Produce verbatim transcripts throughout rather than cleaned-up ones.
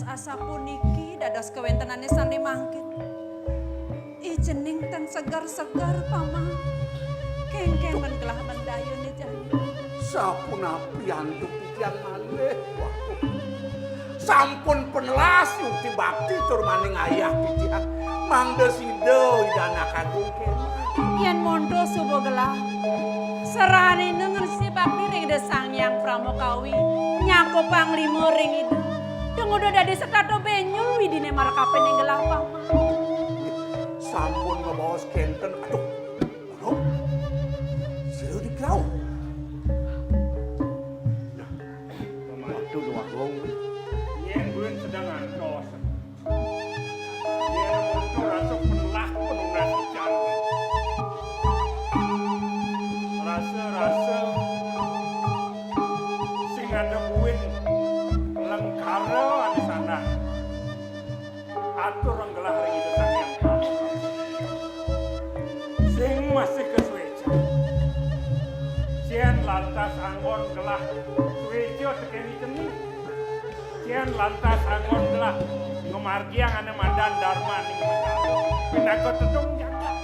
Asapuniki dados kawéntenané sané mangkin. I cening tan seger-seger, Paman. Kéngkén pen gelah mendayuné jani. Sapunapi antuk titiang malih? Wah. Sampun penelas yukti bakti tur maning ayah titiang. Mangda sida Ida Anak Agung kémawon. Yén monto suba gelah, serahané ngresiki bakti ring Ida Sang Hyang Pramakawi, nyakupang lima ring Ida. Tengguh dadi setata benyul widiné marekapining gelah, Paman. Sampun ngabaos kénten. Aduh, aduh. Sira dikrau. Nah, pembantu Déwa Agung. Yén buin sedeng antos. Yén monto rasa penelah penunas ican. Rasa-rasa sing ada buin lengkara ane sana. Atur gelah ring Ida Sang Hyang Pramakawi. Sing masih kasuécan. Cén lantas anggon gelah suéca tekén i cening. Cén lantas anggon gelah ngamargiang ane madan darmaning negara. Pinaka tedung jagat.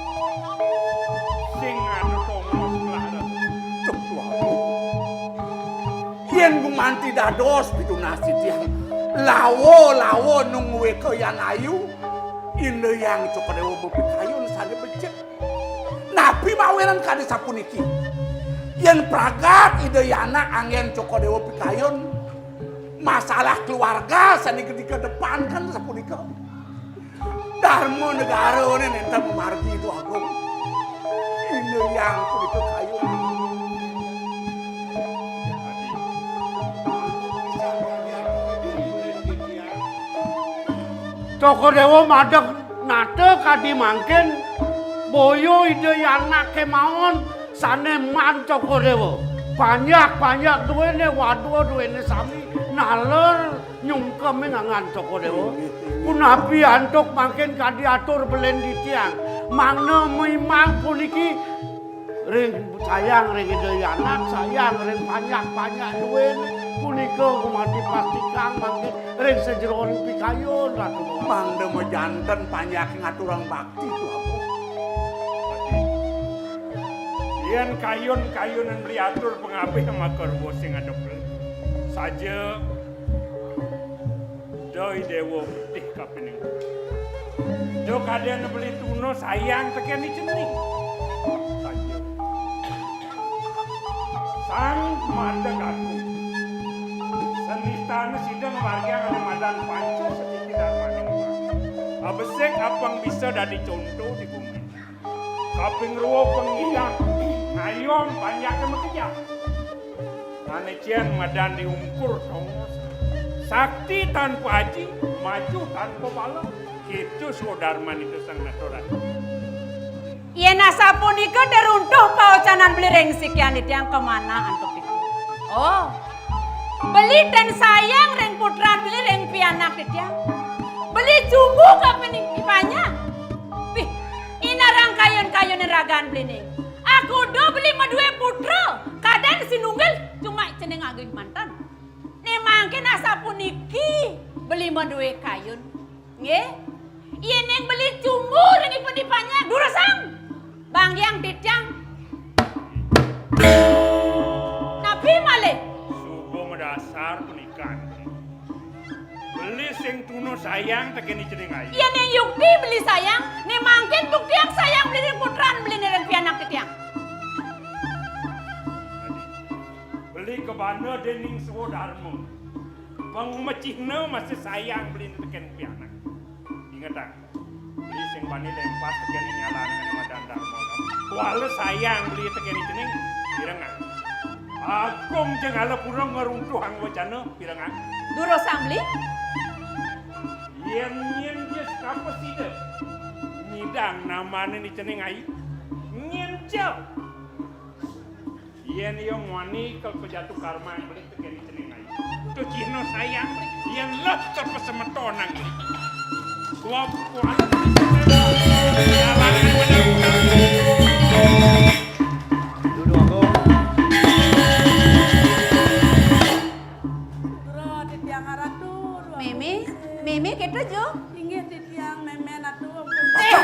Sing anu tongos gelah. Duh, waduh. Yén gumanti dados pitunas titiang, lawa-lawa nunggué kayan ayu, Ida Hyang Cokor Déwa mapikayun sané becik. Napi mawinan kadi sapuniki? Yén pragat Ida Hyang Anak anggén Cokor Déwa pikayun, masalah keluarga sané gedé ke depan kan sapunika. Darma negarané nénten mamargi Déwa Agung. Ida Hyang punika kayun. Cokor Déwa madeg nata kadi mangkin, boya Ida Hyang Anak kémawon sané maan Cokor Déwa. Panjak-panjak duéné, wadua duéné sami naler nyungkeming anggan Cokor Déwa. Punapi antuk mangkin kadi atur belin titiang, mangda mimang puniki ring sayang ring Ida Hyang Anak, sayang ring panjak-panjak duéné, punika gumanti pastikang mangkin ring sajeroning pikayun, Ratu. Mangda majanten panjak ngaturang bakti, Prabu. Yén kayun-kayunan beli atur pangabih maka ruwet sing ngadep beli. Saja Dai Déwa Putih kapining. Da kadén beli tuna sayang tekén i cening. Saja. Sang Madeg Agung. Senistana sida ngamargiang ane madan panca setiti darmaning. Abesik apang bisa dadi conto di bumi. Kaping rua pengidang, ngayom panjake makejang. Ane cen madan diungkur tongos. Sakti tanpa aji, maju tanpa bala. Kitu swadarman itu sang naturan. Yen asapunika deruntuh paocanan beli ring sikian titiang kemana antuk titiang. Oh. Beli ten sayang ring putran beli ring pianak titiang. Beli cumbu kapining ipanya. Pih, inarang kayun-kayun ragan beli ni. Aku do beli madue putra, kadan sinunggil cuma ceneng agih mantan. Ni mangkin asapuniki beli madue kayun. Nggih. Yen ning beli cumbu ring ipun ipanya, durusang. Banggiang titiang. Napi malih? Suba madasar punikan. Beli sing tuna sayang tekén i cening ayu. Yen ning yukti beli sayang, ni mangkin buktiang sayang beli ring putran beli ring pianak titiang. Beli kabana dening swadarma. Pang macihna masih sayang beli tekén pianak. Ingetang, beli sing bani lempas tekén nyalan ngene madan darma. Kuala sayang beli tekén cening, pirengang. Agung jeng ala pura ngeruntuhang wacana, pirengang. Durusang beli? Yen nyen jes kapesida. Nyidang namane ni cening ai. Nyen jel. Yen iya muani kal pejatu karma beli tekén cening ai. Tu cihna sayang beli. Yen leh kepesemetonan beli. Dua kuala. Dudu aku. Putra titiang aratu, dua Mémé, mémé kéto, Jo? Inggih titiang mémén atu, ampun. Eh!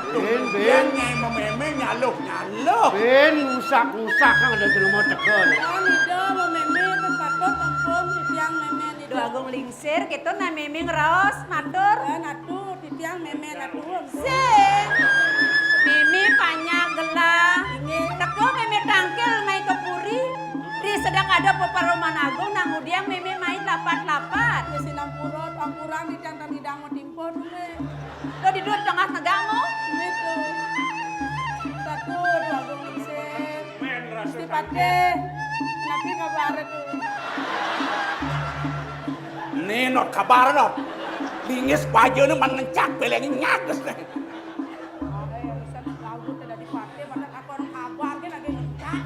Bén, bén. Nyai mémé nyaluh-nyaluh. Bén, ngusak-ngusak kan ada jelema teka. Ida mémé, patut ampun titiang mémén Ida. Déwa Agung Lingsir, kéto nah mémé ngraos matur. Bén atu titiang mémén atu, ampun. Sing. Mémé panjak gelah. Inggih. Teka mémé tangkil mai ka puri. Di sedek ada peparuman agung, nah ngudiang mémé mai lapat-lapat. Ya sinampura, ampurang titiang tan idang matimpa, Dulé. Lo di dua tengah negakmu. Gitu. Satu, dua, Agung Lingsir. Gusti Patih. Napi kabar tu? Né, not kabar, not. Lingis baja né man ngencak beleng nyages né. Ada yang bisa lagu téh dadi patih, pada kabar gé lagi ngencak.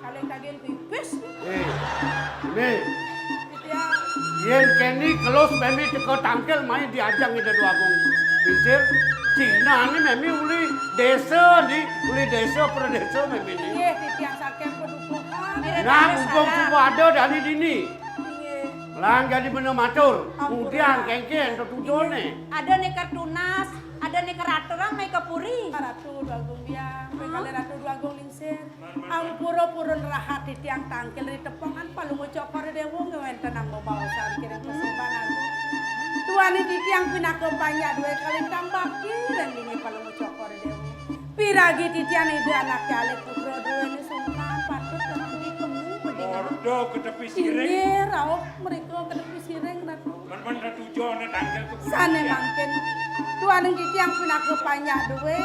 Kalian kagian pipis. Eh, Mé. Titiang. Yén kéné kelus mémé teka tangkil mai diajang Ida Déwa Agung Lingsir. Cina né mémé uli désa di, uli désa pradésa mémé né. Inggih, titiang saking padukuhan. Nah, mumpung suba ada dadi dini. Inggih. Lan dadi bena matur. Ampun. Ngudiang kénkén tetujoné. Ada né ké tunas, ada né ké ratu ramé ka puri. Ratu Déwa Agung Biang, pekale Ratu Déwa Agung Lingsir. Ampura purun rahat titiang tangkil ri tepengan Palungguh Cokor I Déwa ngwéntenang bebaosan kiring pasembahan agung. Duaning titiang pinaka panjak duwé kalintang bakti ring linggih Palungguh Cokor I Déwa. Piragi titiang Ida anaké alit putra duwéné sungkan patut kena budi kemu budi. Ordo ka tepi siring. Inggih, rauh mrika ka tepi siring, Ratu. Mén-mén tetujoné tangkil ka puri. Sané mangkin. Duaning titiang pinaka panjak duwé.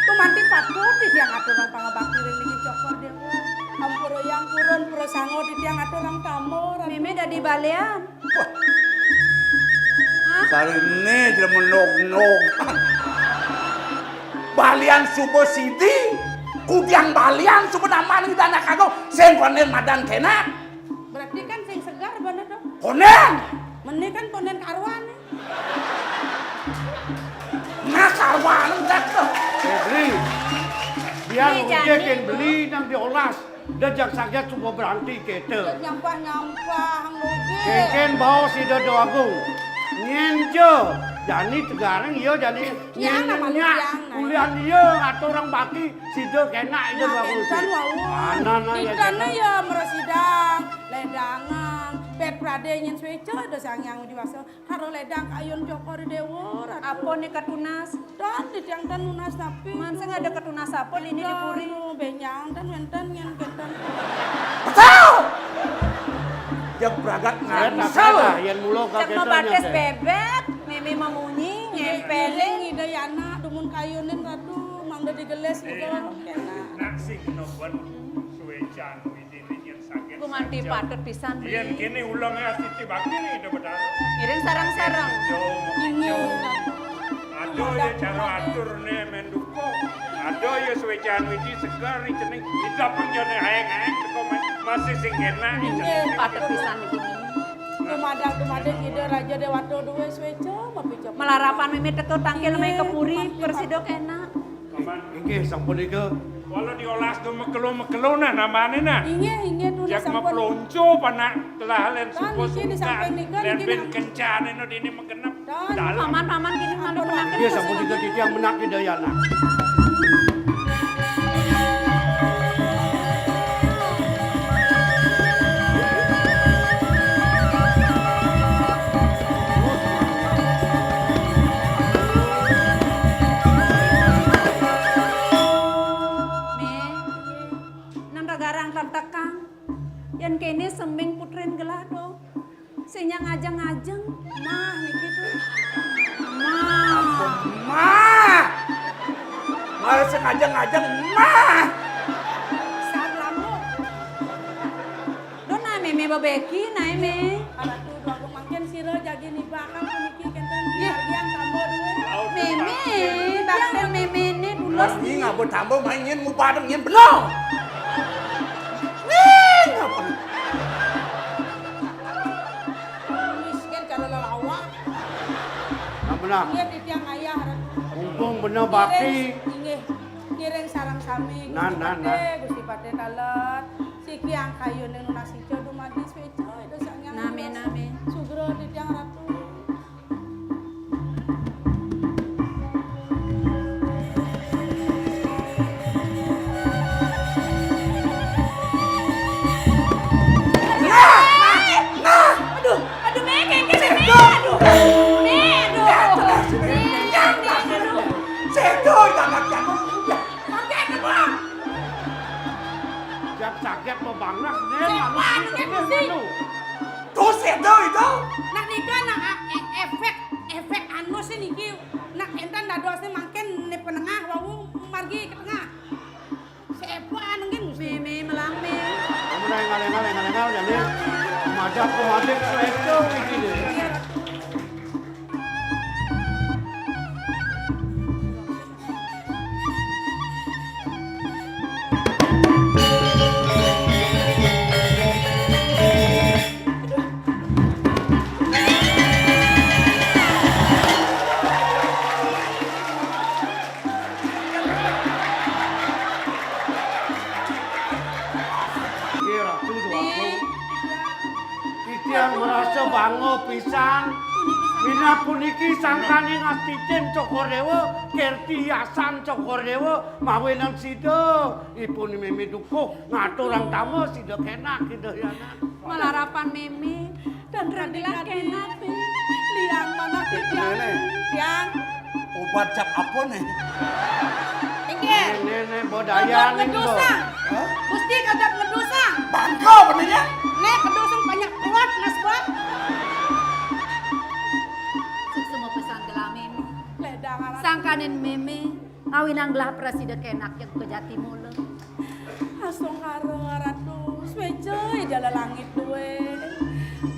Gumanti patut titiang aturang pangabakti ring linggih Cokor Déwa. Ampura yang purun prasangga titiang aturang tamba, Ratu. Mémé dadi balian. Wah. Hah? Sariné jelema nog-nogan. Balian suba sidi, kudiang balian suba nambahan Ida Anak Agung, sing kondén madan kénak. Berarti kan sing segar bener dong. Kondén. Meni kan kondén karuan. Nah, karuan dak to. Febri, biar Nih, ujé Jani. Kén beli nang diolas. Da jak saget suba berhenti kéto. Nyampah-nyampah, Ang Lugi. Kénkén baos Ida Déwa Agung. Nyén ja, jani tegarang iya jani. Nyén nyak, kulian iya ngaturang bakti sida kénak Ida Déwa Agung. Nah, nah, nah, ya, kéto. Ya mresidang, ledangan, pét pradé nyén suéca Ida Sang Hyang Widhi Wasa. Karo ledang kayun Cokor I Déwa, Ratu. Apa né katunas? Tan, titiang tan nunas napi. Man sing ada katunas apa dini di puri? Tan, bénjang tan wénten nyén kénten. Betul! Yang pragat ngangsel. Yén mula ka kéto batis bébét, mémé mamunyi, ngémpéling. Ida yana dumun kayunin, Ratu, mangda digelis gitu. Nak sing noben suécan. Gumanti patut pisan, Bli. Yén kéné ulengé astiti bakti Ida Betara. Ngiring sareng-sareng. Inggih. Ada ya cara aturné mén duka. Ada ya suécan widi segar di cening. Ida pang jane aeng-aeng teka mén. Masih sing kénak di cening. Inggih, patut pisan niki. Dumadak-dumadak Ida Raja Déwata duwé suéca mapica. Malarapan mémé teka tangkil mai ka puri, prasida kénak. Paman. Inggih, sapunika. Kala diolas do makelo-makelo nah namané nah. Inggih, inggih, tunas sampun. Jak maplonco panak telah lén suka-suka. Lén niki di samping nika, lén niki bin nam- kencané no dini magenep. Dalem. Paman, paman, kini malu menaken. Inggih, sapunika titiang menak Ida Yana. Mé, nang dagarang tantekang. Yén kéné sembing putrin gelah do. Sing nyang ngajeng-ngajeng, mah niki to. Mah. Ampun, mah. Malah sing ngajeng-ngajeng, mah. Sar lambung. Duh, nah, mémé bebeki, nah, Mé. Ratu, Déwa Agung, mangkin sira jagi nibakang puniki kénten. Nggih. Margiang tamba duwé. Mémé, bakten mémé né bulos. Manggi ngaba tamba, mangin mubareng nyén bena. Nih, ngapa? Miskin cara lelawak. Nah, benar. Inggih, titiang ayah, Ratu. Mumpung bena bakti. Ngiring, inggih. Ngiring sareng sami. Nah, Gusti nah, Patih, nah. Gusti Patih talet. Siki angkayuné nunas ica dumadi suéca. Nah, nika, nah, e-, e-, efek, efek anu sih niki. Nah, énten dadosné mangkin né penengah wau margi ke tengah. Sepan nggih, Gusti. Mimi melami. Kamu nang ngaleng-ngaleng, ngaleng-ngaleng, ya, Mimi. Madak, madak, itu, itu. Nggih, Ratu Déwagung. Titiang merasa bangga pisan. Minab puniki sangkaning astitin Cokor Déwa, kerti yasan Cokor Déwa, mawinan sida ipun Mimi dukuh ngaturang tama sida kénak, Ida Hyang Anak. Malarapan Mimi, dan radilah kénak, Bi. Liang manah titiang. Tiang. Obat cap apa nih? Inggih. Né, né, né, bodayan. Obat ngedusang. Hah? Gusti, obat ngedusang. Bangka benernya. Né, kedusang banyak kuat, Mas Bab. Suksma pisan gelah Mimi. Sangkaning Mimi. Ngawinang gelah prasida kénak jeg ka Jatimula. Asung hara Ratu, sweja ida lelangit dué.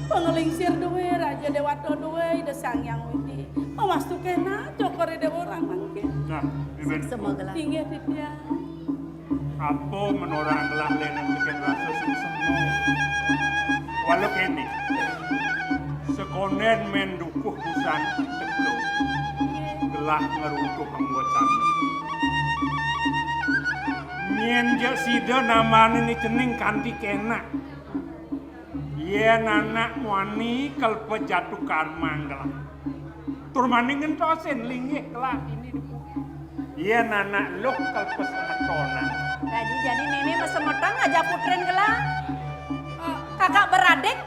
Panglingsir dué, raja déwata dué, Ida Sang Hyang Widi. Mawastu kénak, Cokor Déwa orang mangkin. Nah, Iben. Semoga lah. Inggih, titiang. Apa menorang gelah lénan tekén rasa suksma? Walau kéné. Sekondén mén dukuh busan teka. Gelah ngeruntuhang wacana. Nyén ja sida nambani né cening kanti kénak. Yén anak muani kalpa jatuh karma gelah. Tur mani ngentosin linggih gelah ini dipuji. Yén anak luh kalpa semetonan. Dadi jani Mimi masemeton ngajak putrin gelah. Kakak beradik.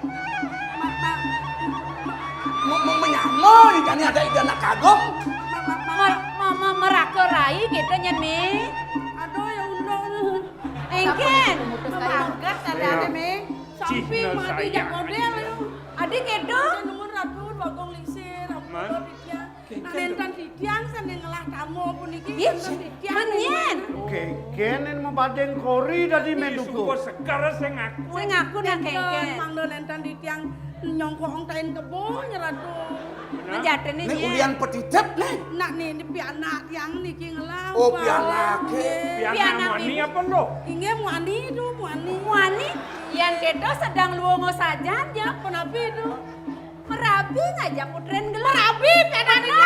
Mau, mau menyama, jani ada ida anak kagum. Mer-, me-, me-, meraka rai kita nyén, Mi. Aduh, ya Allah. Engkén. Mangkat ada-ada, Mi. Sampi mati jak model, ya. Adik itu. Nemun Ratu, Bagong Lingsir, Ratu Ditya. Nah, nénten titiang sané ngelah tamu puniki, nénten titiang. Ké-, kéné mabading kori dadi ménduku. Suka seger sing aku. Sing aku nak kéngkén. Mangda nénten titiang nyongkok ong tain kebo, Ratu. Menjatene. Né ulian petitip, né. Nak né, né pianak tiang niki ngelah. Oh, pianaké. Pianak muani apa, Nduk? Inggih, muani tu, muani. Muani? Yan kéto sedeng luunga sajan, ya. Punapi tu? Merabi ngajak putrin gelah. Merabi, pianak niki.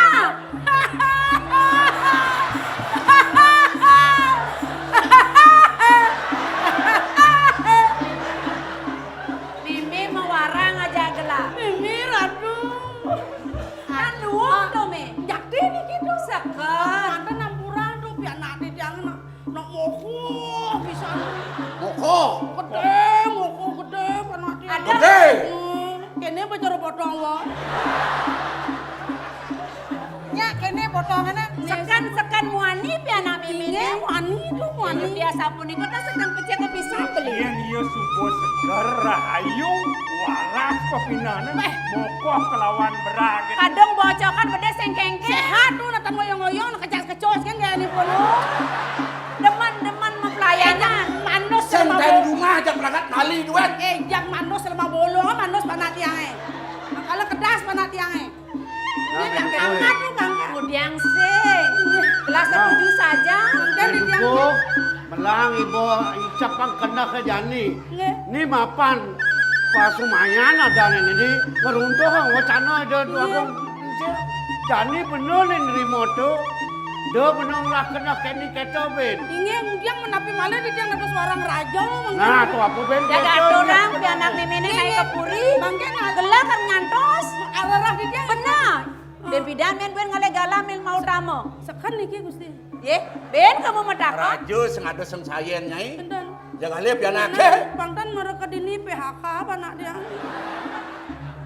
Mimi mawarang aja gelah. Mimi, Ratu. Kan luung to, Mi. Jakti niki to. Seken. Manten ampura to, pianak titiang nak, nak mokoh pisan. Mokoh? Gedé, mokoh gedé, pianak titiang. Ada. Gedé. Hmm, kéné bacara potong, wa. Nya, kéné potongané. Seken, seken muani pianak Miminé. Inggih, muani tu, muani. Biasa punika ta sedeng pecik kepisah beli. Yén iya suba seger, rahayu, waras pepinané, mokoh kelawan beragé. Kadung bocokan bedé sing kéngkén. Séhat tu, natan ngoyong-ngoyong, kecas-kecos kan gaya ni pun. Demen-demen mapelayanan. Manus sing lemah bol-, rumah aja berangkat mali duit. Eh, jak manus lemah bolong, manus panak tiang, eh. Mangkala kedas panak tiang, eh. Nah, ini yang angkat tuh, angkat. Udiang sing. Gelas setuju saja. Mangga didiang. Dukuh, melang ibu icap pang kena ke jani. Nggih. Ni mapan pasumayan ada ini di ngeruntuh wacana ada dua kong. Jani bener nih nerima tuh. Dia bener lah kena keni keto, Ben. Inggih, udiang menapi malih di tiang dados warang raja, mangga. Nah, tuh apa, Ben? Jaga aturang, pianak Miminé naik ke puri. Mangga, nah. Gelah kan ngantos. Arah di tiang. Bener. Bén pidan, bén, bén ngalih galah mil mau tama. Seken niki, Gusti. Yé, bén kamu matakon. Raja sing ada sing sayen, Nyai. Enten. Ya ngalih pianaké. Pangtan mereka dini P H K apa anak dia?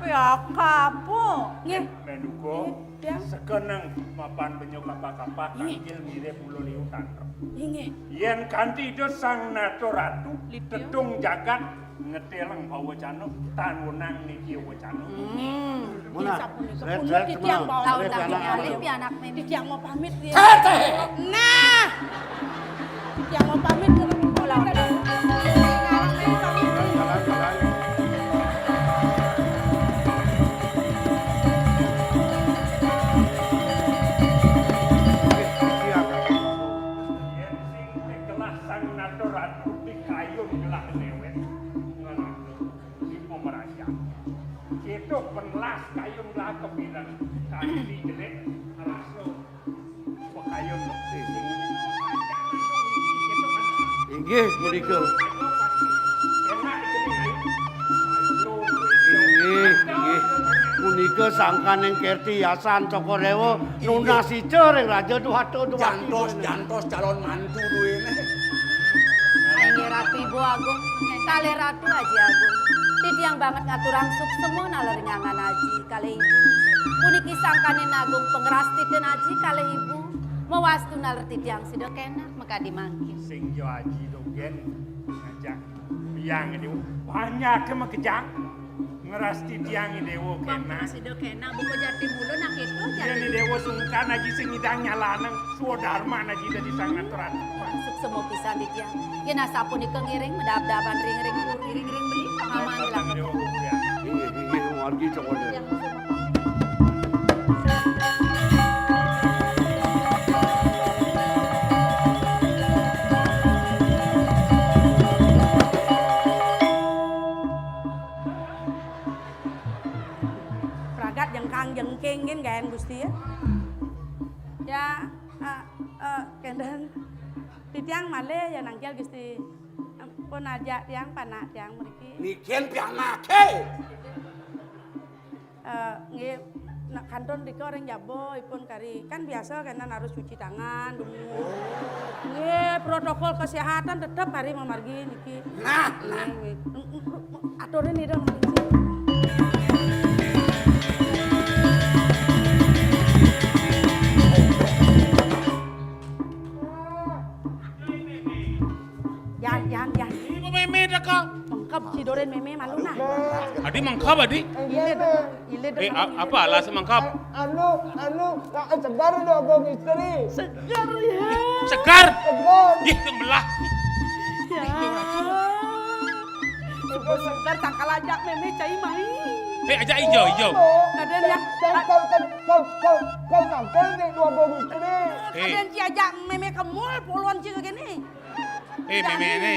P Cakap, Bu. Nggih. Menuko, nggih, Tiang. Sekeneng mapan benyo kapah-kapah, nggih, kanggil ngirim mula liu tangkep. Inggih. Yen kanti Ida Sang Nata Ratu, Lidya, tedung jagat, ngeteleng bawacana, tan wenang niki wacana. Hmm. Muna, sapunika red, pun red, titiang Muna, bawang red, titiang anak. Alih pianak Mimi. Titiang mau pamit, ya. Nah. Titiang mau pamit, Muna. Jalan, jalan. Yen sing tekelah Sang Nata Ratu dikayun gelah lewet, ngan di pemerajang. Kita penelas kayun gelah kepinan, kanti jelek, rasa pekayun sing. Inggih, punika. Inggih, inggih. Punika sangkaning kerti yasan Cokor Dewa nunas ica ring Raja Duwata Duwati. Jantos, jantos calon mantu duwene. Inggih Ratu Ibu Agung, kalih Ratu Aji Agung. Titiang banget ngaturang suksema naler nyangan Aji kalih Ibu. Puniki sangkaning agung pangrastitin Aji kalih Ibu. Mawastu naler titiang sida keneh makadi mangkin. Sing ja Aji dogen ngajak Hyang Dewa. Banyak makejang. Ngrasti tiang I Dewa keneh. Sida keneh buka jati mula nak itu. Yen jati I Dewa sungkan aji sing nyidang nyalanang swadarman aji dadi sang ngatur ati. Suksema pisan di tiang. Yen asapunika ngiring medab-daban ring-ring puri. Ring-ring beli. Paman. Inggih, inggih, wargi cokor. Pragat jengkang jengking gin gaen Gusti ya. Ya, eh, eh, kenten. Titiang malih ya nangkil Gusti. Pun ajak tiang panak tiang mriki. Niken pianake. Eh, nggih, nak kantun rika ring jaba ipun kari. Kan biasa kenten harus cuci tangan, dungu. Nggih, protokol kesehatan tetep kari mamargi niki. Nah, nah. Nggih, nggih. Aturin ida. Yan, yan, yan. Ini mémé teka. Mengkep si Doren mémé malu nah. Adi mengkep, Adi? Ilit, ilit. Eh, a-, apa alas mengkep? Anu, anu, nak segar dua bong istri. Segar ya. Segar? Segar. Ih, yang belah. Ya. Suka segar, cangkal ajak mémé cai mai. Eh, ajak ijo, ijo. Kadén ya. Cangkal kan, kau, kau, kau cangkal dua bong istri. Eh. Kadén ci ajak mémé ke mall, puluhan ci segini. Eh, mémé né.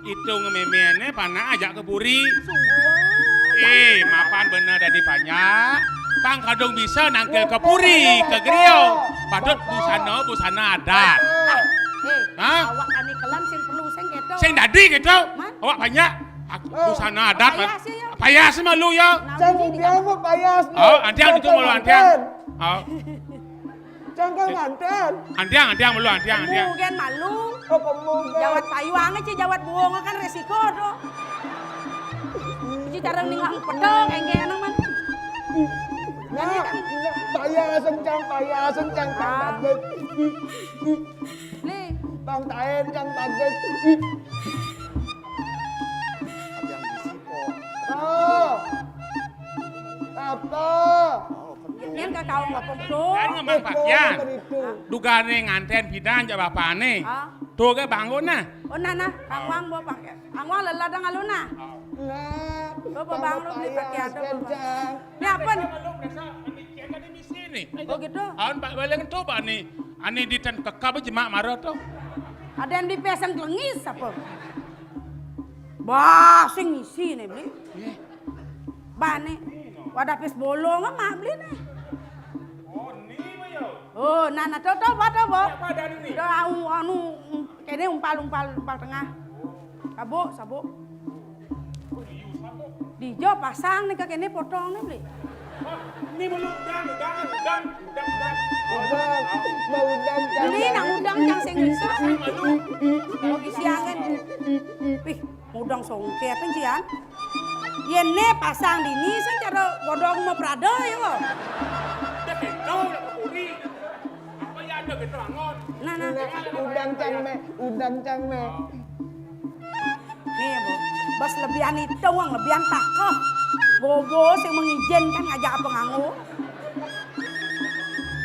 Itung mémé né panak ajak ke puri. Eh, mapan bener dadi panyak. Pang kadung bisa nangkil ke puri, ke griya. Patut busana, busana adat. Eh, hah? Awak kani kelan sing perlu sing kéto. Sing dadi kéto. Awak panyak. Busana adat. Payas ya. Payas malu ya. Cang dia mau payas. Oh, antiang itu malu antiang. Oh. Cangkal nganten. Antiang, antiang malu, antiang, antiang. Kemu gén malu. Oh, kemu gén. Jawat payuang, ci jawat buung kan resiko to. Ci cara ningak peteng, enggak enak man. Nah, nah, payas, cang, payas, cang, cang, bagus. Li. Bang Taen, cang, bagus. Yang bisi, po. Oh. Apa? Yén ka kaum bapung to. Kan ngembang pakaian. Dugané nganten pidan jak bapané. Ah. To ke bangun nah. Oh, nah, nah, angwang bapak. Angwang lelah dang alun nah. Nah, bapak bangun beli pakaian to. Ini apa nih? Oh gitu. Aun Pak Baleng to Pak nih. Ani diten kekab jemak mara to. Ada yang dipesang kelengis apa? Bah, sing ngisi nih beli. Bane. Wadah pis bolong mak beli nih. Oh, ni mah ya. Oh, nah, nah, to, to, bo, to, bo. Ya, pada ni. To, au, anu, kene umpal, umpal, umpal tengah. Sabuk, sabuk. Dijo pasang nih ke kene potong nih beli. Ni melu udang, udang, udang, udang, udang. Udang, mau udang, beli nak udang yang sing bisa. Kalau disiangan. Wih, udang songket, kan, Cian? Yén né pasang dini, sing Cara godhong mah prada ya kok. Ada gitu, ada kepuri. Apa ya ada gitu angon? Nah, nah. Nah, udang cang me, udang cang me. Nih, Bu. Bas lebihan itu, wong lebihan takeh. Bobo sing mengizinkan ngajak apa nganggo.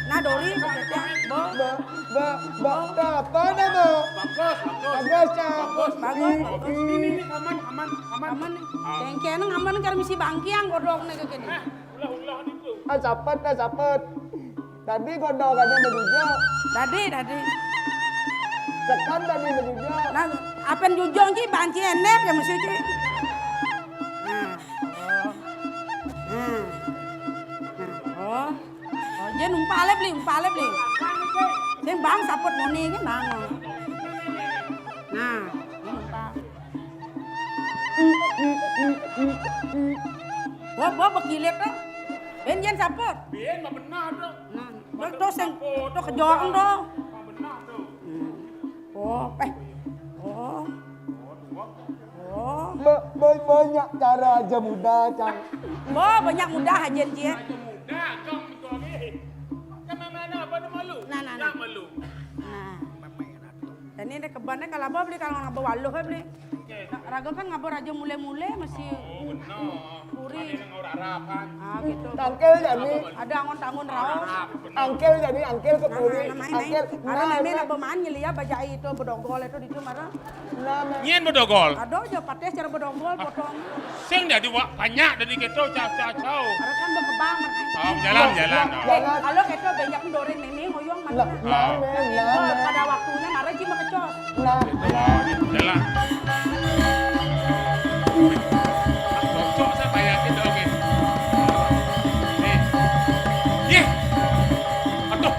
Nah, Dori, Bo. Bo, bo, bo, apa nama? Bagus, bagus. Bagus, Cang. Bagus, bagus, bagus. Ini, ini, aman, aman, aman. Aman nih. Ah. Kengkene aman karo misi bangkiang godhongne kene. Eh, ulah, ulah niku. Ah, sapet, ah, sapet. Tadi godhongane menuju. Tadi, tadi. Sekan tadi menuju. Nah, apen jujung ki banci enek ya mesti ki. Nah. Oh. Nah. Nah. Oh. Oh, dia numpale beli, numpale beli. Sing bang saput muni ki bang. Nah, ini numpal. Wah, wah, bekilit tuh. Ben yen saput. Ben mah benar tuh. Nah, tuh, tuh sing tuh kejorong tuh. Mah benar tuh. Hmm. Oh, eh. Oh. Oh. Ba-, ba-, banyak cara aja mudah, Cang. Bo, banyak mudah aja, Cie. Aja mudah, Cang, itu lagi. Kan mana apa nama lu? Nah, nah, nah. Yang malu. Nah. Dan ini kebannya kalau apa beli, kalau ngaba waluh ya beli. Oke. Nah, raga kan ngaba raja mule-mule masih. Oh, benar. Puri. Ada yang ngorok-ngorok kan. Ah, gitu. Tangkel jadi. Ada angon-angon raos. Angkel jadi, angkel ke puri. Nah, nah, nah, main, main. Angkel. Ada nah, main nah. Apa main nyelia bajai itu bedogol itu di itu marah. Nah, nah. Nyén bedogol? Ada aja pateh cara bedogol potong. Sing dadi wa-, banyak dadi keto, cau, cau, cau. Ada kan berkembang, berkembang. Oh, jalan, jalan, oh. Jalan. Kalau keto banyak dorin ini, ngoyong mana? Nah, nah, nah, nah. Pada waktunya marah sih mah kecos. Nah, nah. Jalan. Cocok saya bayar kita, oke. Nih. Yeh. Aduh.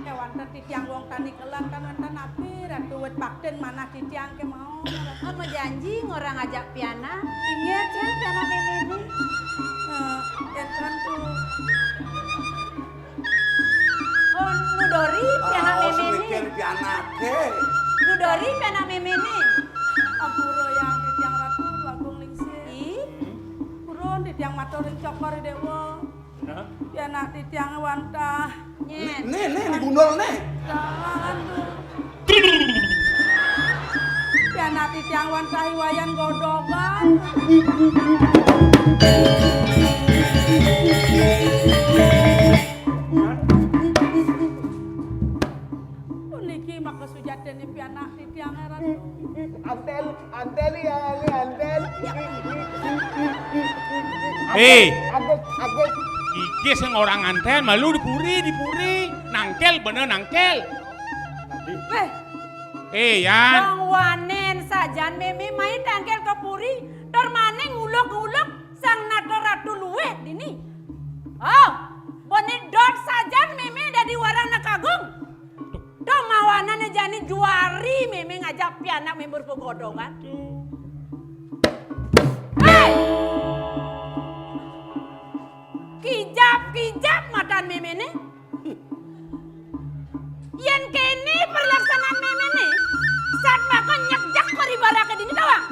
Kéwanten titiang wong tani kelan kan wénten napi, Ratu wit baktin manah titiang ké mau. Ama janji ngorang ajak pianak. Inggih, cén pianak méméné. Eh, kénten tuh. Oh, Nu Dori, pianak méméné. Oh, sing mikir pianaké. Nu Dori, pianak méméné. Ampura yang titiang Ratu, Agung Lingsir. Ih. Purun titiang matur ring Cokor I Déwa. Nah. Pianak titiang wantah. Nyén. Nih, nih, digundul nih. Jangan tuh. Pianak titiang wantah I Wayan godhogan. Puniki maka sujatiné pianak titiang, Ratu. Antel, antel ya, ini antel. Eh. Agus, agus. Iki sing ora ngantel, malu di puri, di puri. Nangkel, bener nangkel. Wéh. Eh, Yan. Wong wanén sajan mémé mai tangkel ke puri, tur maning nguluk-nguluk sang nata ratu luwih dini. Oh, bone dot sajan mémé dadi warana kagung. Duh, mawanane jani juari mémé ngajak pianak mémé berupa godhogan. Hei! Kijap-kijap matan méméné. Yén kéné perlaksanaan méméné, satmaka nyekjek paribalaké dini tawang.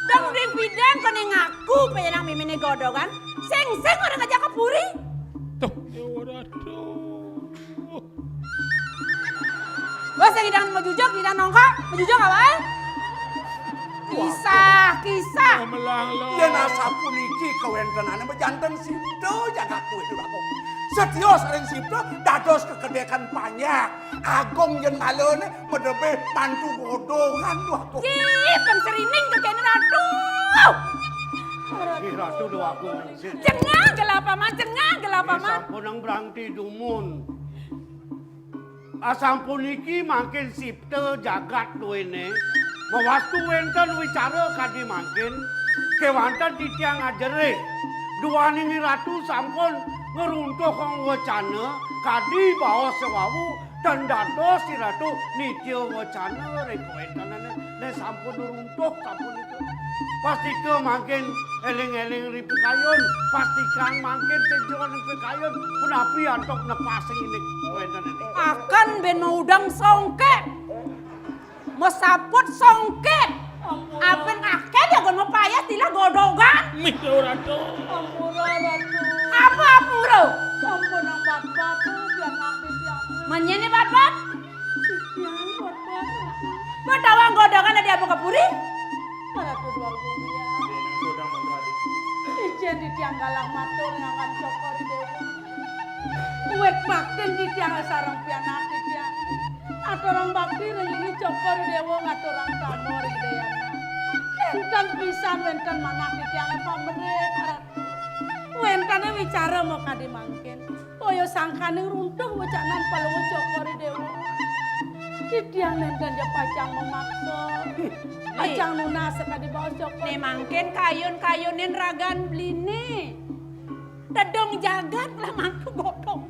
Dong ding bidang koné ngaku pianak méméné godhogan, sing-sing ora ngajak ka puri. Tuh, ya waduh. Wah, sing idang majujug, idang nongko, majujug apa, eh? Kisah, kisah. Melah lo. Yén asapuniki kawéntenané bejanten sipta jagat kuwi, Durako. Setya saring sipta dados kekedékan panjak. Agung yén ngalané medebé mantu godhogan, Durako. Ih, pang serining kekéné Ratu. Ih, Ratu Déwa Agung. Cengah gelap aman, cengah gelap aman. Sampun nang brangti dumun. Asampun niki mangkin sipta jagat duéné, mawastu wénten wicara kadi mangkin, kéwanten titiang ajerih. Duaning Ratu sampun ngruntuhang wacana kadi baos wau, ten dados Ratu nitya wacana ring kawéntenané, né sampun runtuh sampun itu. Pastika mangkin éling-éling ring pikayun, pastika mangkin seja ring pikayun, punapi antuk nepasing indik wénten indik. Akan bén maudeng songkét. Masaput songkét. Ampun. Apin akéh jaga mapayas tilah godogan. Mih, Ratu. Ampura, Ratu. Apa ampura? Sampun nang bat-bat, pianak titiang. Manyén né bat-bat? Titiang bat-bat. Batawang godogan adi apa ka puri? Ratu Déwa Gumbiang. Icén titiang galang matur ngaran Cokor I Déwa. Wit baktin titiang sareng pianak titiang. Aturang bakti ring linggih Cokor I Déwa ngaturang tamba ring Ida Hyang. Énten pisan wénten manah titiangé pamrih, Ratu. Wénten wicara makadi mangkin. Kaya sangkaning runtuh wecanan Palungguh Cokor I Déwa. Titiang nénten ja pacang mamaksa. Pacang nunas sakadi baos Cokor. Né mangkin kayun-kayunin ragan beliné. Tedung jagat lah mangku godong.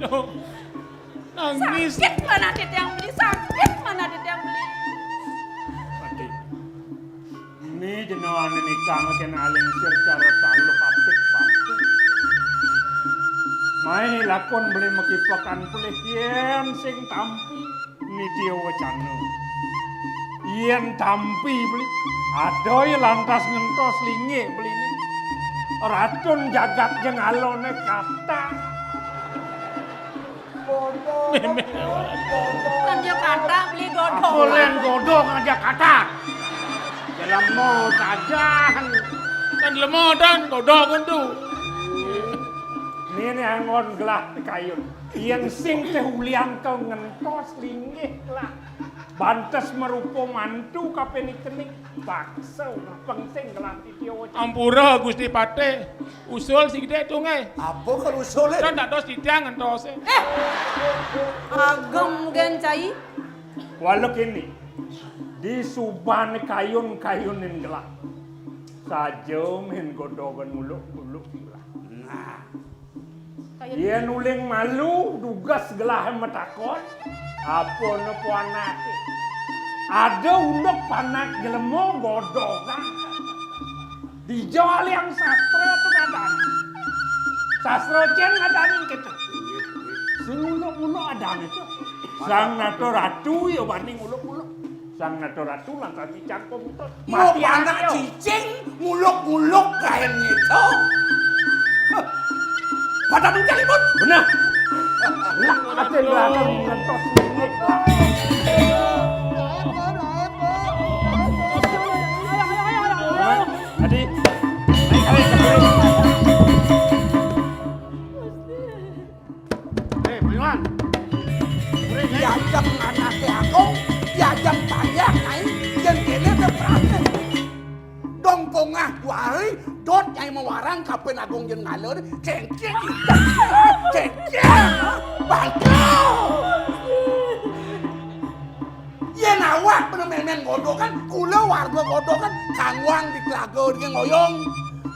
Aduh. Nangis. Sakit manah titiang beli, sakit manah titiang beli. Mati. Né jenawané nikang kén alingsir cara taluh apik patuh. Mai lakon beli makipekan pelih yén sing tampi nitya wacana. Yén tampi beli, ada ya lantas ngentos linggih beliné. Ratun jagat jeng aloné kathah. Mémé. Kan dia kathah beli godong. Apa lén godong aja kathah. Ya lemo sajan. Kan lemo dan godong kan tu. Né, né anggon gelah pikayun. Yén sing téh ulian ké ngentos linggih lah. Bantes marupa mantu kaping ikening. Paksa, pengsing gelah titiang. Ampura, Gusti Patih. Usul sing gedé tunggal. Apa kan usulé? Kan dados titiang ngentosé. Eh, agem gén cai. Walau kéné, disubané kayun-kayunin gelah. Saja mén godongan uluk-uluk gelah. Nah. Yén uling malu, dugas gelahé matakon, apa né puanaké? Ada unduk panak jelema godongan. Dija aliang sastra to ngadané. Sastra cén ngadané kéto. Sing uluk-uluk adané to. Sang nata ratu ya bani nguluk-uluk. Sang nata ratu lantas dicangkem to. Mati anak cicing nguluk-nguluk kain gitu. Pada mencari pun. Benar. Lah, ada yang belakang ngentos. Adi, naik kali ke. Eh, Mayuan. Diajak anaké agung, diajak tayang naik, yang kene berani. Dong pongah dua hari, dot nyai mawarang kapin agung jeng ngalor, cengkeh, cengkeh, bangkau. Yén awak bener mémén godhogan, kula warga godhogan, kangwang di telaga di ngoyong,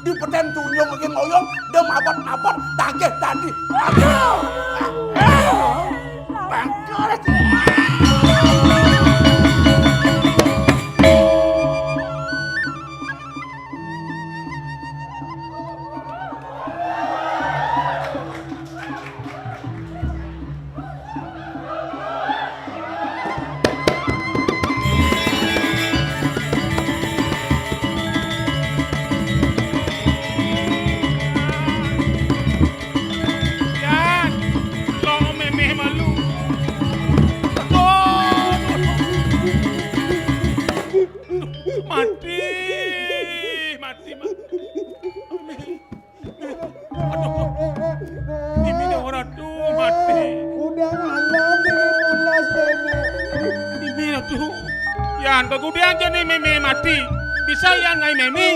di petén tunjung di ngoyong, dem abet-abet, dageh dadi. Aduh! Bangkal. Yan, lo mémé malu. Aduh, mati, mati, mati. Aduh. Mimine ora tuh mati. Udah ngalon ini pulas dene. Mimi tuh. Yan, kegudian jani mimi mati. Bisa yan ngai mimi.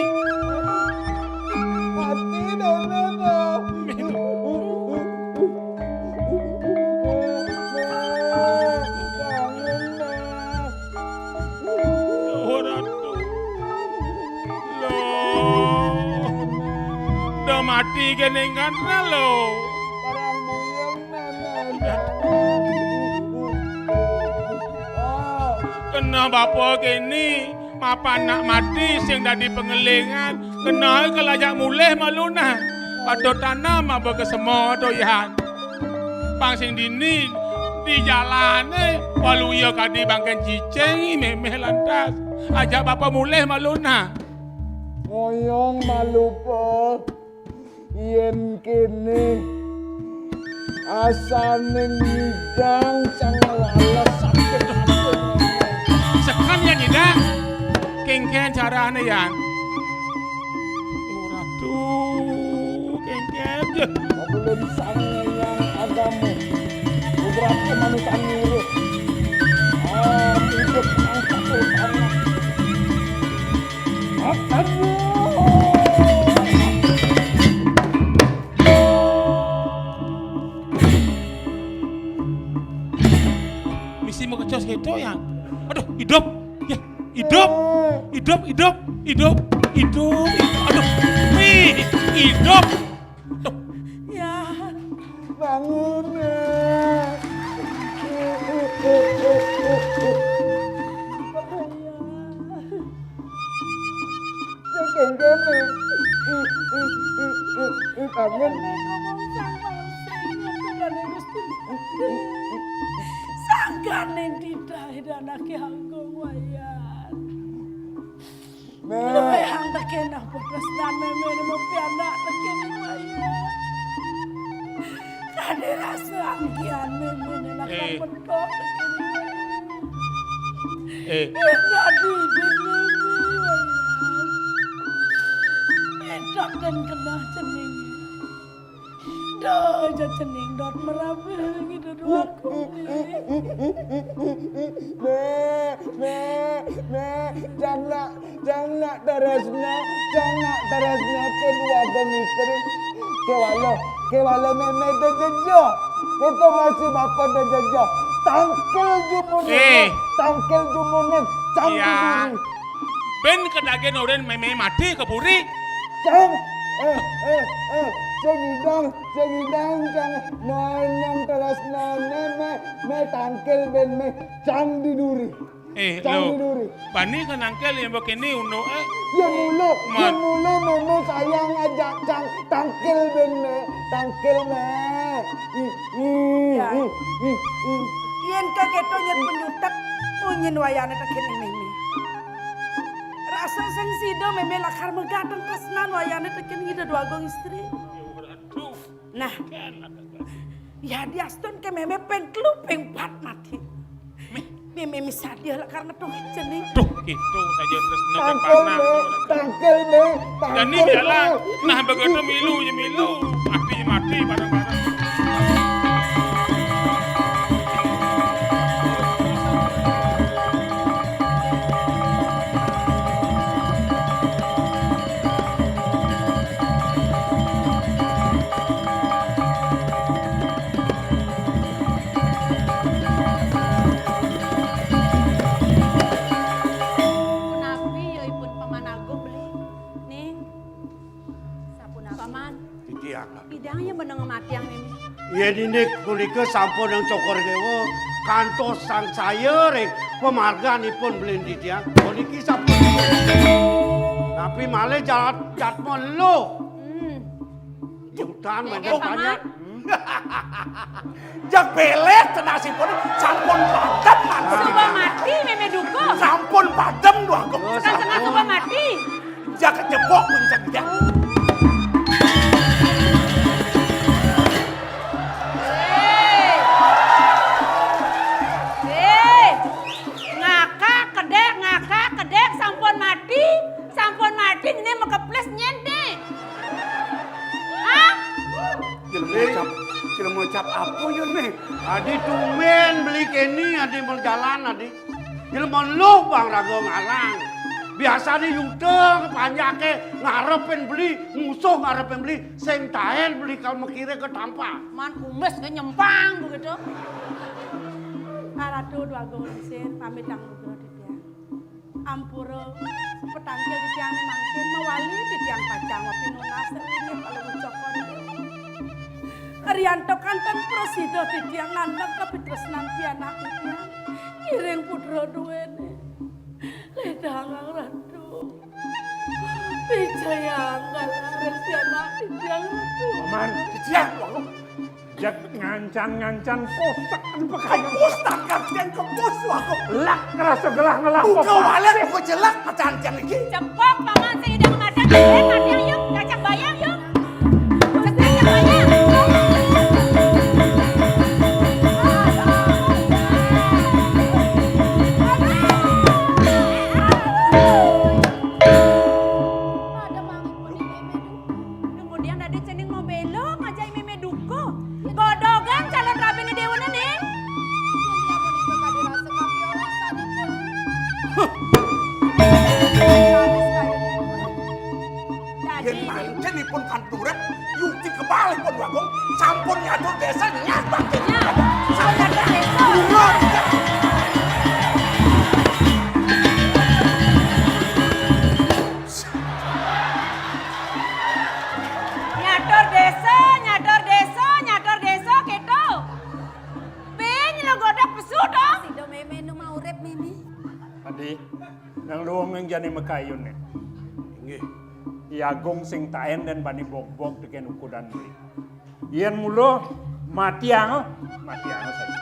Mati dene tuh. Mimi tuh. Ora tuh. Lo. Udah mati geningan lo. Barang buyung, Nenek. Kena Bapa kene mapan nak mati sing dadi pangelingan, kenae kelajak mulih malunah. Padha tanam apa kesema doyan. Pang sing dini di jalane waluya kadi bangken cicing memeh lantas. Ajak bapa mulih malunah. Ngoyong malupa. Yen kene asane ngidang sang wales sakit ati. Sekan ya ngidang. Kengken carane yan. Ora tuh, kengken ya. Belum sang yang agama. Beberapa manusia nurut. Ah, hidup yang satu sama. Misi mau kecos gitu ya. Aduh, hidup. Ya, hidup. Hidup, hidup, hidup, hidup, hidup. Aduh, wih, hidup. Aduh. Ya. Bangun, Nek. Sing kene. Bangun. Ngomong sang Sang Gusti. Sangkane didahe anake Anggung Wayan. Nek. Luwih angteke nang putus dan meme nemu pianak teke wae. Kade rasa anggian meme nang Eh. Pentok teke wae. Eh. Dadi dene wae. Edak dan kenah cening. Dah, aja cening dot merabe gitu doang. Nek, nek, nek, jang nak, jang nak Tresna, jang nak Tresna kedua dan istri. Kewala, kewala meme dejejo. Itu masih bapak dejejo. Tangkil jumunin, Eh. Tangkil jumunin, cang Iya. Diri. Ben kedage noren meme mati ke puri. Cang, eh, eh, eh, sing idang, sing idang, cang, nonong terus none, me, me tangkil ben me, cang di duri. Eh, Cang lo. Di duri. Bani ke nangkil yang begini uno, eh. Ya mulu, ya Man. Mulu, meme sayang aja, cang, tangkil ben me, tangkil me. Ih, ih, Ya. Ih, ih, ih. Yen kaketo nyet penyutek, munyin wayane tekene meme. Rasa sing sida meme lakar megateng tresnan wayane tekene Ida Dwagung Istri. Nah, ya diastun ke meme ping telu ping pat mati. Meme misadia lakar ngetuhi cening. Duh, gitu saja terus Tangkil, panah. Me. Tangkil, me. Tangkil, Dani jalan. Me. Nah, begitu milu, ya milu. Mati, mati, bareng-bareng. Punapi ya ipun Paman Agung beli? Ning, sapunapi? Paman. Titiang. Idang ya meneng matiang ini. Yen indik punika sampun yang cokor dewa, kantos sang saya ring pemarganipun beli titiang. Puniki sampun. Tapi malih jalat jatma lo. Hmm. Yutan Nggih, banyak Paman. Banyak. Jak belek tenasipun sampun padem mati. Suba mati meme duka. Sampun padem dua kok. Oh, Kan setengah sampun. Suba mati. Jak kejebok pun jak jak. Eh. Eh. Ngakak kedek, ngakak kedek, sampun mati. Sampun mati, ini mekeples nyet nih. Hah? Jelema cap, jelema cap apa ya nih? Adi tumben beli keni, adi berjalan, adi. Jelema lu bang raga ngarang. Biasane yuda panjake ngarepin beli, musuh ngarepin beli, sing taen beli kalau mikire ke tampak. Man kumis ke nyempang begitu. Karatu dua gong lisin, pamit tang muda titiang. Ampura, petangkil titiang ne mangkin, mawali titiang pacang wapinunas, ringin kalau ngucapkan. Rianto kanten prasida titiang nandang kapitresnan pianak titiang. Iring putra duwene. Dangang Ratu. Wijayang kalah resi anak titiang Ratu. Paman, titiang, Wagung. Jak ngancan-ngancan kosak anu pakayun. Kebus tangkap titiang kebus, Wagung. Lak rasa gelah ngelah. Buka walet, buka jelak, macan tiang iki. Cepok, Paman, sing idang macan, eh, matiang yuk, cacak bayang yuk. Kemudian dadi cening mau belok aja meme duko. Godogan calon rabine dewana nih. Yén mangkin ipun kan urip, yukti kebalipun Wagung, sampun nyatur desa nyat bangkit. Nyat. Sampun nyatur desa. Urut. Nyatur desa, nyatur desa, nyatur desa, gitu. Pin lo godok pesu to. Sida meme nu mau urip, Mimi. Adi, nang luung ning jani makayun né. Inggih. I Agung sing taén dén bani bogbog tekén ukudan beli. Yén mula matiang, matiang saja.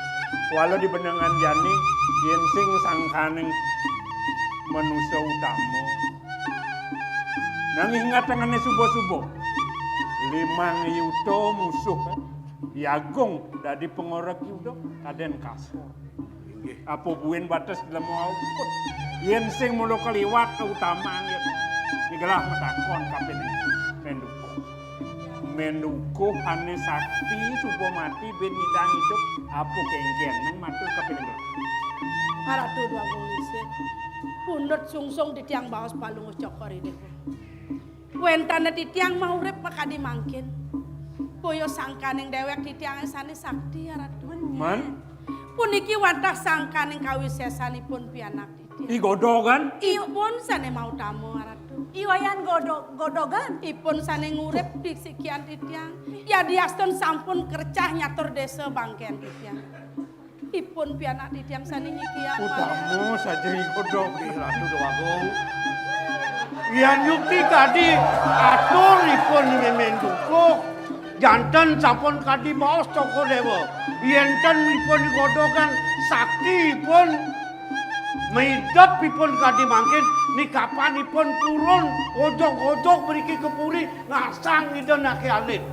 Wala di benengan jani, yén sing sangkaning manusa utama. Nanging ngatengané suba-suba. Limang yuta musuh, eh. I Agung dadi pangorek yuda, kadén kasor. Inggih. Apa buin bates lemu auput. Yén sing mula kaliwat kautamaan yén. Nigelah matakon kapining Mendukuh. Mendukuh ané sakti suba mati bin nyidang idup. Apa kéngkén nang matur kapining gelah. Ratu Déwa Agung Lingsir. Pundut sungsung titiang baos Palungguh Cokor I Déwa. Wénten titiang maurip makadi mangkin. Boya sangkaning déwék titiang sané sakti, Ratu. Man? Puniki wantah sangkaning kawisésanipun pianak titiang. I Godogan? Ipun sané mautama, Ratu. I Wayan Godo-, Godogan? Ipun sané ngurip di sikian titiang. Yadiastun sampun kercah nyatur désa bangkén titiang. Ipun pianak titiang sané nyikian. Utama saja I Godog. Inggih, Ratu Déwa Agung. Yan yukti kadi atur ipun Mémé Dukuh, janten sampun kadi baos Cokor I Déwa. Yén ten ipun I Godogan sakti ipun, maidep ipun kadi mangkin, nikapan ipun purun ojog-ojog mriki ka puri ngasang Ida Anaké Alit.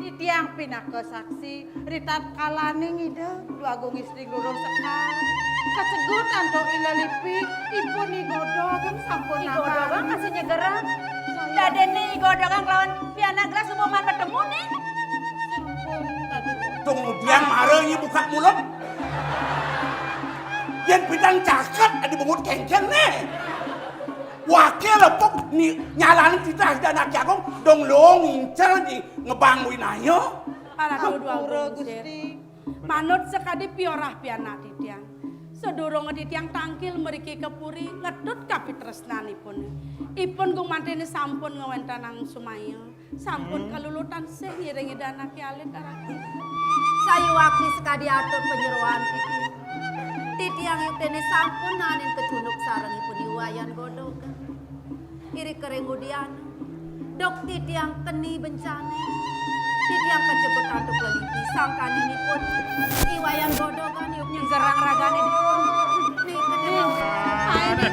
Titiang pinaka saksi, ritatkalaning Ida Déwa Agung Istri nglurung sekar, kasegut antuk Ila Lipi, ipun I Godogan sampun I Godogan nampi. Masih nyegerang. Dadéné I Godogan kelawan pianak gelah suba man betemu nih. Sampun, Ratu. Tunggu tiang mara ini buka mulut. Yén pidan caket adi bungut kéngkén nih. Wakil lepuk ni nyalaning titah Ida Anaké Agung, dong luung ngincer di ngebang winaya. Ratu Déwa Agung Lingsir. Gusti. Manut sakadi piorah pianak titiang. Sadurung titiang tangkil mriki ka puri, ngetut kapitresnanipun. Ipun gumantiné sampun ngawéntenang sumaya. Sampun kalulutan sih ngiring Ida Anaké Alit, Ratu. Sayuwakti sakadi atur panyeroan titiang. Titiang yuktiné sampun naenin kecunduk sarengipun I Wayan Godogan. Iri kering udiana. Dok titiang keni bencané. Titiang kacegut antuk lelipi sangkaninipun I Wayan Godogan yuk nyenggerang ragané di. Nih, kena. Ayo, nih.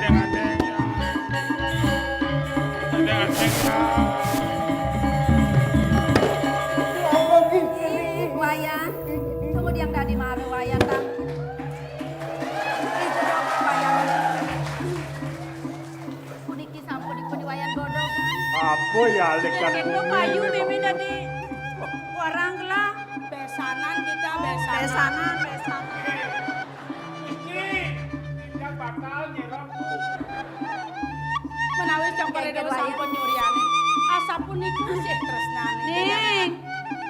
Ih, Wayan. Tunggu diang dadi mara Wayan, Bang. Ih, jeruk Wayan. Puniki sampun dipun I Wayan Godogan. Apa ya, Lek, kan? Yén kéto payu mémé dadi warang gelah. Bésanan kita, bésanan. Bésanan, bésanan. Iki tidak bakal nyerok. Menawi Cokor I Déwa sampun nyuriané, asapunika sih tresnané. Ning,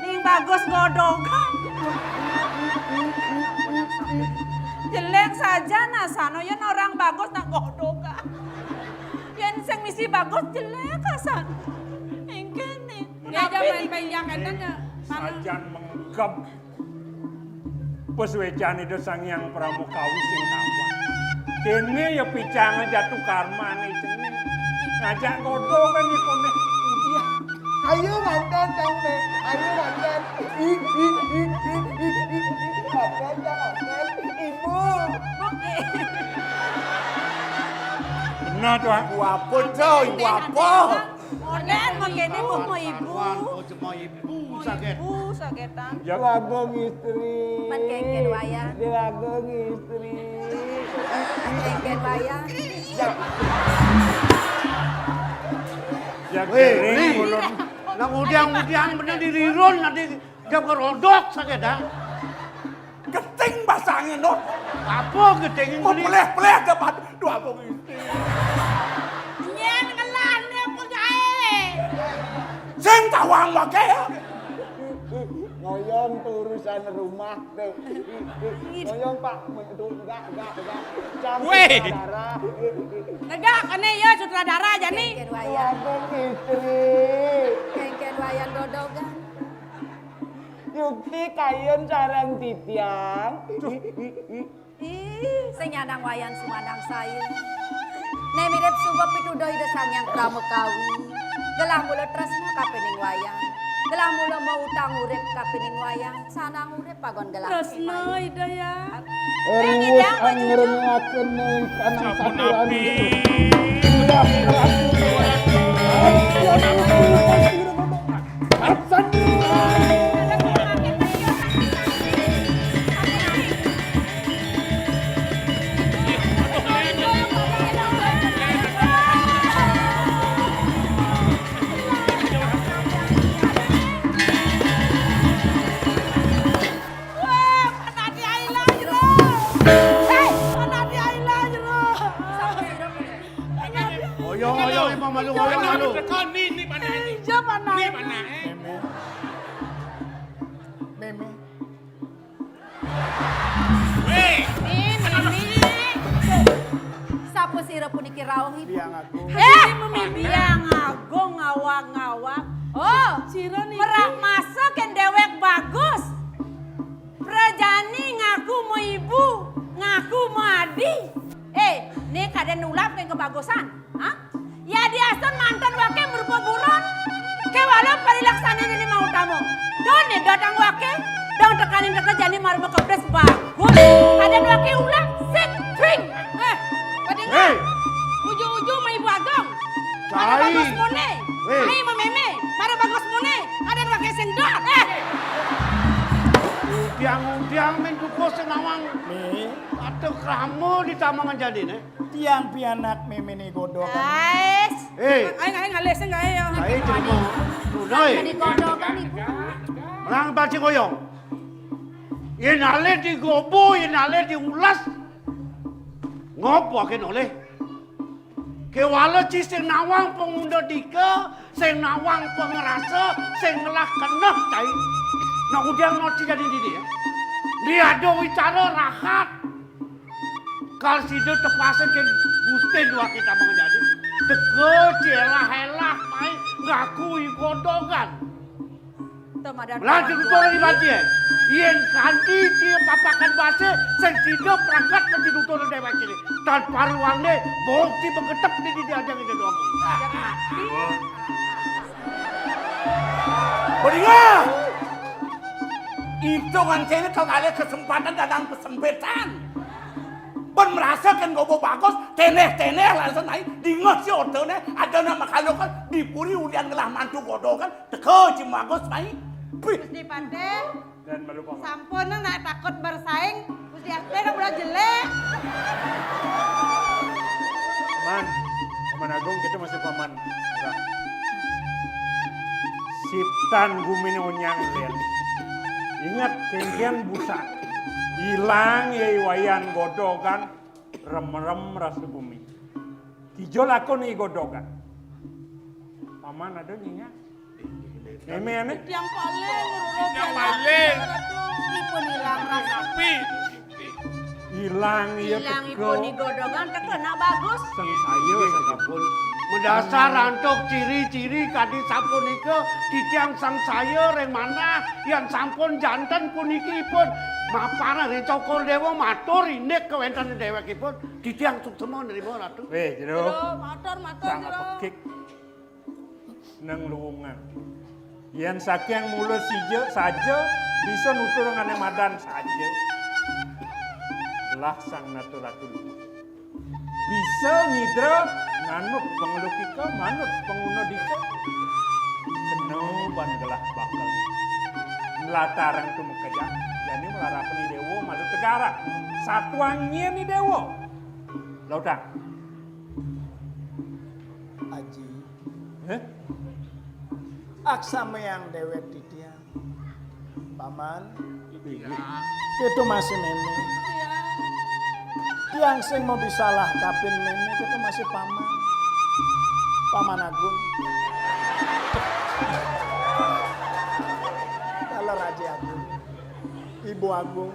ning Bagus Godogan. Jelek saja nasana, yén orang Bagus nak Godogan. Yén sing misi Bagus jelek asan. Éngkén nih. Ya, jangan penjakan, sajan menggeb. Pasuécan Ida Sang Hyang Pramakawi sing tampan. Kéné ya picang jatuh karmané jeneng. Ngajak godhong kan ya koné. Iya. Ayo mantan sampai. Ayo mantan. Ih, ih, ih, ih, ih, ih, ih. Mantan, mantan. Ibu. Benar tuh, ah. Ibu apa, Cok? Ibu apa? Modén mangkéné, Bu, mau ibu. Aduan, oh, cuma ibu Mau saget. Ibu sagetan. Ya. Ibu Agung istri. Man kéngkén wayan. Ibu Agung istri. Man kéngkén wayan. Ya. Ya, Wéh, kéné Ri. Ulun. Nang udiang-udiang bener dirirun nanti jam kerodok saget dah. Geting basangé, Nur. Apa geting ini? Peleh-peleh dapat dua bong istri. Nyén ngelahné apa gaé? Sing tawang waké ya. Ngoyong tuh urusan rumah tuh. Ngoyong, Pak, tuh enggak, enggak, enggak. Campur Wéh. Darah. Negak, ini ya sutradara aja nih. Kéngkén wayan. Dua bong istri. Kéngkén wayan godhogan. Yukti kayun sareng titiang. Ih, sing nyandang wayan sumandang saya. Né mirip suba pituduh Ida Sang Hyang Pramakawi. Gelah mula tresna kapining wayan. Gelah mula mautang urip kapining wayan. Sandang urip pagon gelah. Tresna Ida ya. Ring Ida, Ida, angrenaken ing kanang Sampun saturan. Api. Iya, Ratu. Ampun, ampun, ampun. Wah, anak dia ilang, Jero. Hei, anak dia ilang, Jero. Oyong, oyong, Imam Malu, oyong, Malu. Ini, ini, mana ini? Iya, mana? Ini mana, eh? Mémé. Mémé. Wéh. Ini, ini. Sapa sira puniki rauh, Ibu? Biang Agung. Eh, Biang Agung ngawag-ngawag. Oh, sira niki. Merak masa kén déwék bagus. Prajani ngaku mo ibu, ngaku mo adi. Eh, né kadén nulap kén kebagusan. Hah? Ya diastun manten waké merupa buron. Kéwala parilaksanané lima utama. Don né datang waké, dong tekaning teka jani marma kebres bagus. Kadén waké ulah sing tring. Eh, padinga. Hei. Uju-uju ma ibu agung. Mara Cai. Bagus mone. Wéh. Ai ma mémé. Mara bagus mone. Kadén waké sing dot. Eh. Udiang-udiang mén duka sing nawang. Mé. Atuh krama di tamangan jadiné. Tiang pianak méméné godhogan. Ais. Eh. Aing, aing alih sing gaé ya. Aing jelema. Tunai. Jadi godhogan, Ibu. Menang bajing oyong. Yén alih digobo, yén alih diulas. Ngop waké nolih. Kéwala ci sing nawang pangundadika, sing nawang pangrasa, sing ngelah keneh cai. Nah, udiang no ci jani dini ya. Liado wicara rahat. Kal sida tepasen kén Gusti duake tamang jani. Teka ci elah-elah mai ngaku i godhogan. Temadan Lan kawan ditutur tua. Di batie. Yén kanti ci papakan base, sing sida prangkat mesti tutur déwék kene. Tan paruwangné, bukti begetep di, di, di ajang ini doang. Jangan mati. Beringa! Itungan kene kang alih kesempatan dadang kesempitan. Ben merasa kén gobo bagus, teneh-teneh langsung naik, dingeh si ortene, ada nama kalukan, dipuri ulian ngelah mantu godhogan, teka ci bagus mai. Pih. Gusti Patih. Dan malu paman. Sampun nang nak takut bersaing, Gusti Arte nang udah jelek. Paman, Paman Agung, kita masih paman. Udah. Siptan gumine onyang lian. Ingat, kengkian busa. Hilang ya iwayan godhogan, rem-rem rasa gumi. Kijol aku nih godhogan. Paman ada nyinga? Meme ane? Tiang paling, Roro, tiang paling. Ipun hilang rasa. Tapi hilang ya. Hilang teko. Ipun di godhogan teko nak bagus. Sang saya saja pun. Madasar antuk ciri-ciri kadi sapunika, titiang sangsaya ring manah, yan sampun janten puniki ipun maparang ring Cokor Dewa matur indik kawéntenan déwékipun, titiang suksma nrima, Ratu. Wéh, Jero. Jero, matur, matur, Sang Jero. Apekik nang luungan. Yén saking mula sija saja bisa nutur ngané madan saja. Lah sang nata ratu luhur. Bisa nyidra nganut panglukika, manut pangunadika. Kena ban gelah bakal. Nlatarang tumekejang, jani malarapan i déwa malu tegarak. Satuang nyén i déwa. Lautang. Aji. Héh? Aksamayang déwék titiang. Paman. Inggih. Kéto masih mémé. Tiang sing mabisalah kapin mémé, kéto masih paman. Paman Agung. Kala Raja Agung. Ibu Agung.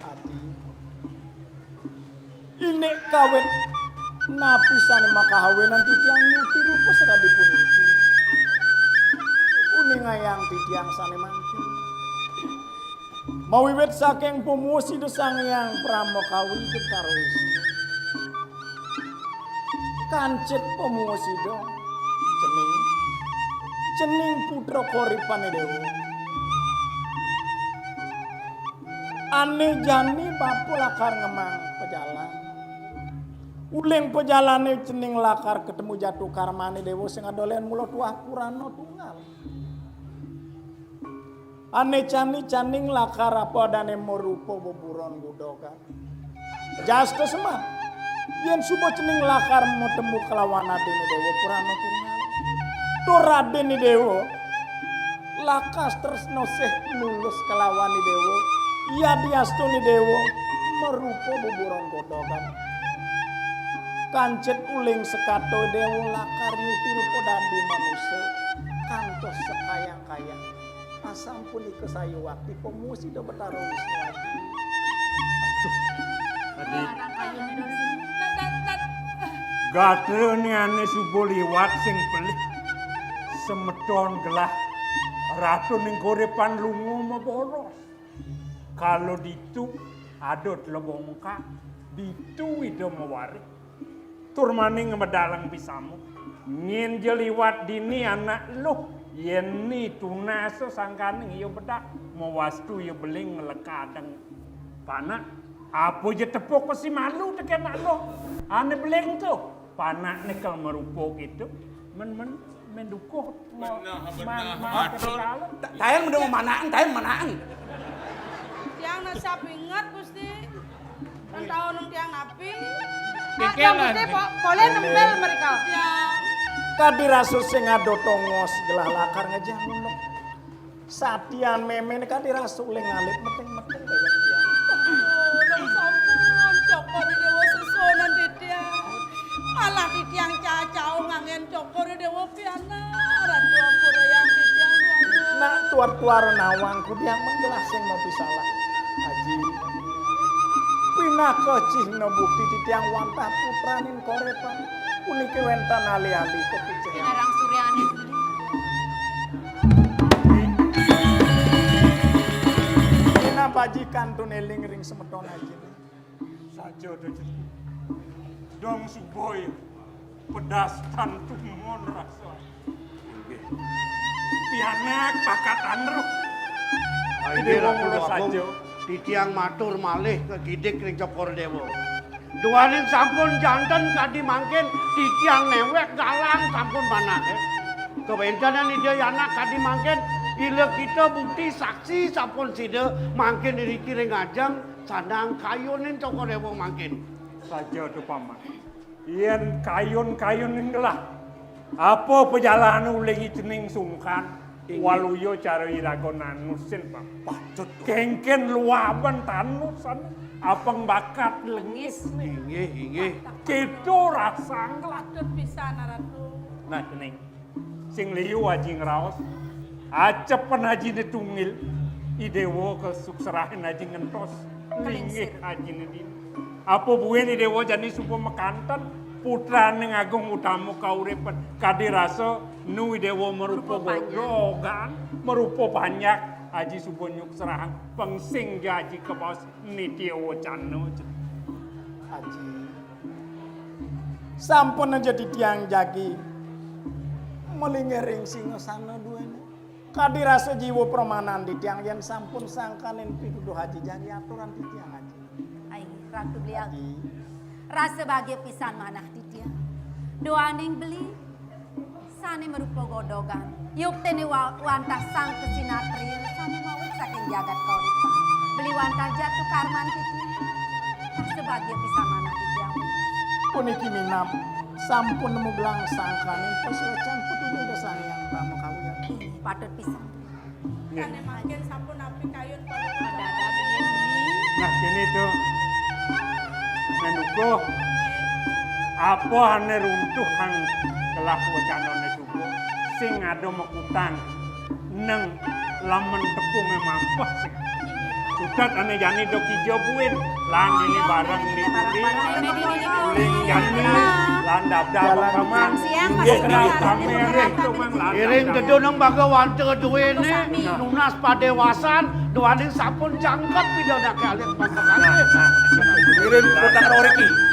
Adi. Indik kawit napi sané makahawinan titiang nyuti rupa sakadi puniki. Uningayang titiang sané mangkin. Mawiwit saking pamuus Ida Sang Hyang Pramakawi Betara Wisnu. Kancit pamuus Ida, cening, cening putra koripané déwa. Ané jani bapa lakar ngemang pajalan. Uling pajalané cening lakar katemu jatu karmané déwa sing ada lén mula tuah purana tunggal. Ané jani cening lakar apa adané marupa beburon godogan. Jasta semar. Yén suba cening lakar matemu kalawan adéné déwa purana tunggal. Tur adéné déwa lakas tresna sih nulus kalawan i déwa. Yadiastun i déwa marupa beburon godogan. Kancit uling sekata déwa lakar nyuti rupa dadi manusa. Kantos sakayang-kayang. Asapunika sayuwakti pamuus Ida Betara Wisnu Aji. Aduh. Adi. Gatrané ané suba liwat sing pelih. Semeton gelah ratu ning korepan lunga maboros. Kala ditu ada telebongkak, ditu Ida mawarik. Tur maning medal ring pisama. Nyén ja liwat dini anak luh, yén ni tunasa sangkaning ia bedak, mawastu ia beling nglekadang. Panak, apa ja tepuk pasti malu tekén anak luh. Ané beling to, panak nekel marupa kéto. Men, men, men dukuh. Beneh, beneh, matur. Ta-, taén meda manaken, taén manaken. Tiang nasab inget, Gusti. Kan tahu nang tiang napi. Pikir. Tiang lah. Gusti po-, polih nempel mereka. Tiang. Kadi rasa sing ada tongos gelah lakar ngejang unek. Satian mémé kadi rasa uling alit meting-meting déwék tiang. Aduh, dong sampun, Cokor I Déwa sesuunan titiang. Malah titiang cacau nganggén Cokor I Déwa pianak, Ratu ampurayang titiang, Ratu. Nak tuar-tuar nawang kudiang menggelah sing mapisalah. Aji. Pinaka cihna bukti titiang wantah putraning korepan. Puniki wénten alih-alih kapicayan. Pinarang Suryani. Minab aji kantun éling ring semeton aji. Saja to, Jero. Dong suba ya. Pedas tan tumon rasa. Inggih. Pianak bakat andruh. Ah, inggih, Déwa Ratu mula Agung. Saja. Titiang matur malih kagidik ring Cokor Déwa. Duaning sampun janten kadi mangkin, titiang néwék galang sampun manah, eh. Kawéntenan Ida Yanak kadi mangkin, ila kita bukti saksi sampun sida mangkin iriki ring ajeng sandang kayunin Cokor Déwa mangkin. Saja to, Paman. Yén kayun-kayun ning gelah, apa pajalané uling i cening sungkan? Inggih. Waluya cara iraga nanusin, Pak. Patut. Kéngkén luaban tanusan, apang bakat lengis. Inggih, inggih. Kéto rasang. Patut pisan, Ratu. Nah, cening. Sing liu aji ngraos. Acepen ajiné tunggil. I Déwa kasuksrahin aji ngentos. Linggih ajiné dini. Apa buin I Déwa jani suba makanten? Putraning agung utama kauripan. Kadi rasa nu Déwa marupa godogan, marupa panjak, Aji suba nyuksrahang, pang sing ja Aji kabaos nitya wacana. Aji, sampun aja titiang jagi malinggih ring singasana duéné. Kadi rasa jiwa pramanan titiang yén sampun sangkaning pituduh Aji jagi aturan titiang, Aji. Ai, Ratu Beli Agung. Aji. Rasa bagia pisan manah titiang. Duaning beli sané marupa godogan. Yuktiné wa-, wantah sang kasinatria sané mawit saking jagat kauripan. Beli wantah jatuh karman titiang. Rasa bagia pisan manah titiang. Puniki minab sampun nemu gelang sangkaning pasuécan pituduh Ida Sang Hyang Rama Kawiyang. Ih, patut pisan. Nggih. Sané mangkin sampun napi kayun panutup. Nah, kéné to. Nah, Dukuh. Apa ané runtuhang gelah wacanané Dukuh? Sing ada makutang. Nang lamun tepungé mampah sing. Sudat ané jani do kija buin. Lan dini bareng di buri. Uling jani. Lan dabdab paman. Nggih, kenal kami, nggih, tumang lan. Iring teduh nang bagawan teduéné, nunas padéwasan, duaning sampun jangkep pidanaké alit pangkatane. Iring kota karo riki.